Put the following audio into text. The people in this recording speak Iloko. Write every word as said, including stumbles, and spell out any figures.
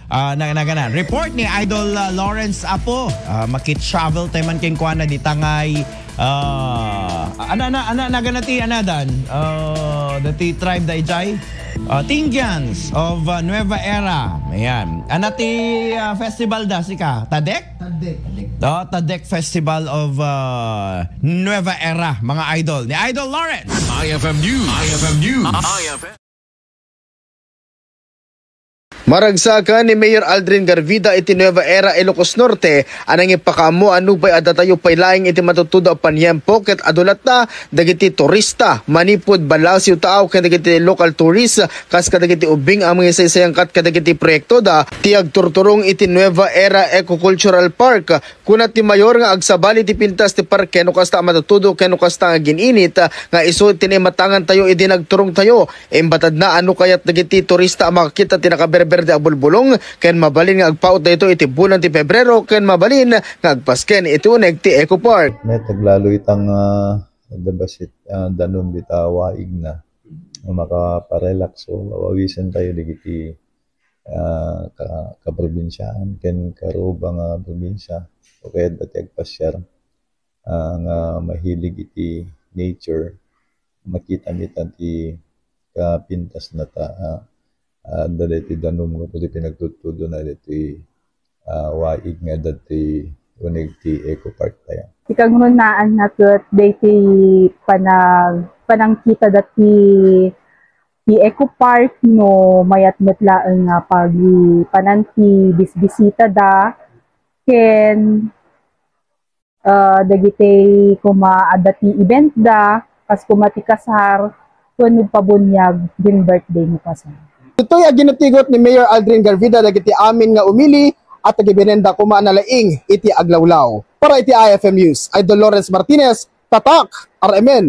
Ah, na, nagana. Report ni Idol, ah, Lawrence Apo. Ah, maki-travel tayo man kenkuana di tangay. Ah, ana, ana, ana, nagana ti, ana dan. Ah, dati tribe da ijay. Ah, Tingians of, ah, Nueva Era. Ayan. Ana ti, ah, festival da, sika? Tadek? Tadek. Oh, Tadek Festival of, ah, Nueva Era, mga idol. Ni Idol Lawrence. I F M News. I F M News. I F M. Maragsakan ni Mayor Aldrin Garvida iti Nueva Era, Ilocos Norte, a nangipakaammo a nupay adda tayo pay laeng iti matuttudo a paniempo ket adu latta dagiti turista manipud Balasiw Taaw ken dagiti local tourists kas kadagiti ubing a mangisaysayangkat kadagiti proyektoda ti agturturong iti Nueva Era Ecocultural Park. Kuna ti mayor nga agsabali ti pintas ti parke no kasta a matuttudo ken no kasta nga agin-init, ah, nga isu ti naimatangan tayo idi nagturong tayo. Imbatadna a no kayat dagiti turista a makakita ti nakaberberde a bulbulong ken mabalin nga agpaut daytoy iti bulan ti Pebrero ken mabalin nga agpasken iti uneg ti Eco Park. Met, aglalo itang, ah, adda bassit, ah, danum dita waigna. Makaparelax, so, awawisen tayo dagiti ah, ka-, kaprobinsiaan ken karubang a probinsia, o kaya adda ti agpasiar, ah, nga mahilig iti nature, makita mi ta ti kapintasna ta, ah, adda daytoy danum gapu ti pinagtudtudona daytoy, ah, waig nga adda ti uneg ti Eco Park tayo. Ti kangrunaanna ket daytoy panag-, panangkita dati ti Eco Park no mayat met laeng nga pagipanan ti bisbisitada ken, ah, dagiti koma adda ti event da, kas koma ti kasar, wenno pabuniag, din birthday no kasar. Ditoy a ginatigot ni Mayor Aldrin Garvida dagiti amin nga umili at agibinenda koma a nalaing iti aglawlaw. Para iti I F M News, Idol Lawrence Martinez, Tatak, R M N.